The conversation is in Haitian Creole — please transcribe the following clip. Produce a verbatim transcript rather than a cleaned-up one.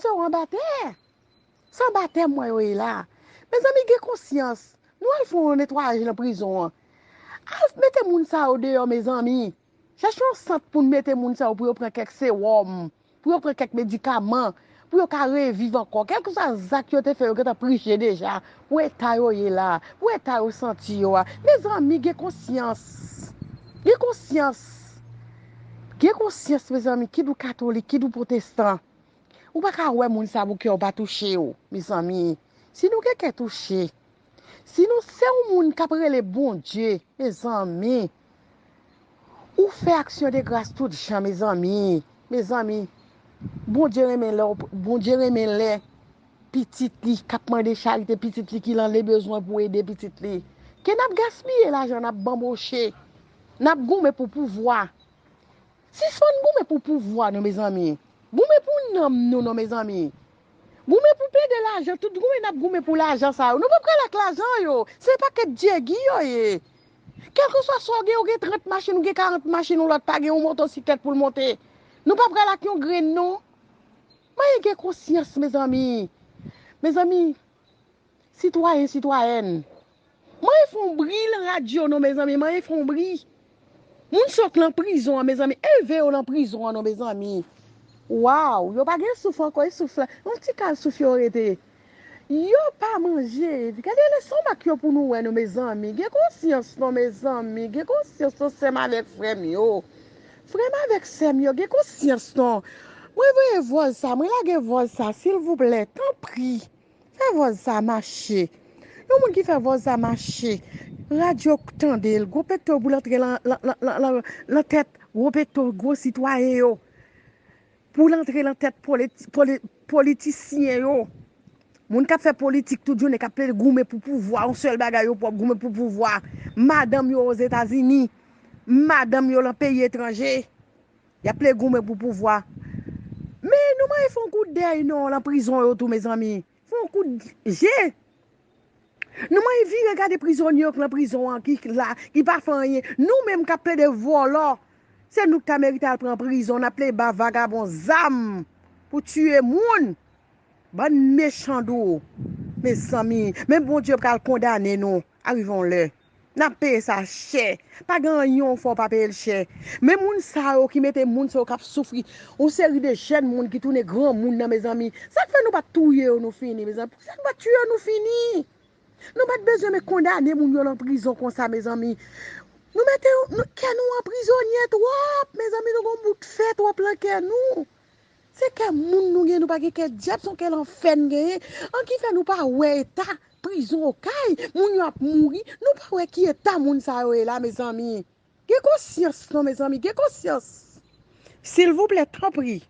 Mete yo anba tè. Se anba tè m wè yo ye la. Mezanmi, gen konsyans. Nou al fè yon netwayaj nan prizon an. Al mete moun sa yo deyò, mezanmi. Chèche yon sant pou n mete moun sa yo, pou yo pran kèk sewòm, pou yo pran kèk medikaman, pou yo ka reviv ankò. Kèlkeswa zak yo te fè, yo gentan preche deja. Pou eta yo ye la, pou eta yo santi yo a. Mezanmi, gen konsyans. Gen konsyans. Gen konsyans, mezanmi, kit ou katolik, kit ou pwotestan. Ou pa ka wè moun sa pou kè w pa touche w, mezanmi. Si nou gen kè touche, si nou se yon moun k ap rele Bondye, mezanmi, ou fè aksyon de gras tout jan, mezanmi. Mezanmi, Bondye renmen lè, w- Bondye renmen lè pitit li k ap mande charite, pitit li ki nan le bezwen pou ede pitit li. Ke n ap gaspiye lajan, n ap banboche, n ap goumen pou pouvwa. Sispann goumen pou pouvwa nou, mezanmi. Goumen pou nanm nou non, mezanmi. Goumen pou plede lajan, tout goumen n ap goumen pou lajan sa yo. Nou p ap pral ak lajan yo. Se pakèt dyegi yo ye. Kèlkeswa sa w gen, ou gen trant machin, ou gen karant machin, yon lòt pa gen yon motosiklèt pou l monte. Nou p ap pral ak yon grenn non. Manyen gen konsyans, mezanmi. Mezanmi, sitwayen, sitwayèn, manyen fè yon bri nan radyo non, mezanmi, manyen fè yon bri. Moun sa yo k lan prizon an, mezanmi, elve yo lan prizon an non, mezanmi. Waw, yo pa gen souf ankò, e souf la, yon ti kal souf yo rete. Yo pa manje, gade lestomak yo pou nou wè non, mezanmi. Gen konsyans non, mezanmi, gen konsyans non, sè m avèk frè m yo. Frè m avèk sè m yo, gen konsyans non. Mwen voye vòz sa, mwen lage vòz sa, silvouplè, tanpri. Fè vòz sa mache. Yon moun ki fè vòz sa mache, radyo tande l, gwo peto pou l antre lan, lan, lan, lan, lan, lan tèt gwo peto, gwo sitwayen yo. Pou l antre lan tèt politi-, poli-, politisyen yo. Moun k ap fè politik tout jounen, k ap plede goumen pou pouvwa, yon sèl bagay yo pwòp, goumen pou pouvwa. Madanm yo Ozetazini, madanm yo lan peyi etranje, y ap plede goumen pou pouvwa. Men nou manyen fè yon kout dèy non, lan prizon yo tou, mezanmi. Fè yon kout je. Nou manyen vire gade prizonye yo k lan prizon an, ki la, ki pa fè anyen. Nou menm k ap plede vòlò, se nou k ta merite al pran prizon, n ap plede ba vagabon zam pou tiye moun. Bann mechan dou, mezanmi. Men Bondye pral kondane nou, arive yon lè. N ap peye sa chè. Pa gen anyen w fè w pa peye l chè. Men moun sa yo ki mete moun sa yo k ap soufri, yon seri de jèn moun ki tounen granmoun nan, mezanmi. Sa k fè nou pa t touye yo nou fini, mezanmi? Poukisa nou pa t tiye yo nou fini? Nou pa t bezwen men kondane moun yo lan prizon konsa, mezanmi. Nou mete yo, nou, kè nou an prizonye twòp, mezanmi, nou gon bout fè twòp lan kè nou. Se kè moun nou gen, nou pa gen kè dyab, se yon kè lanfè n genyen. An ki fè nou pa wè eta prizon Okay, moun yo ap mouri, nou pa wè ki eta moun sa yo ye la, mezanmi. Gen konsyans non, mezanmi, gen konsyans. Silvouplè, tanpri,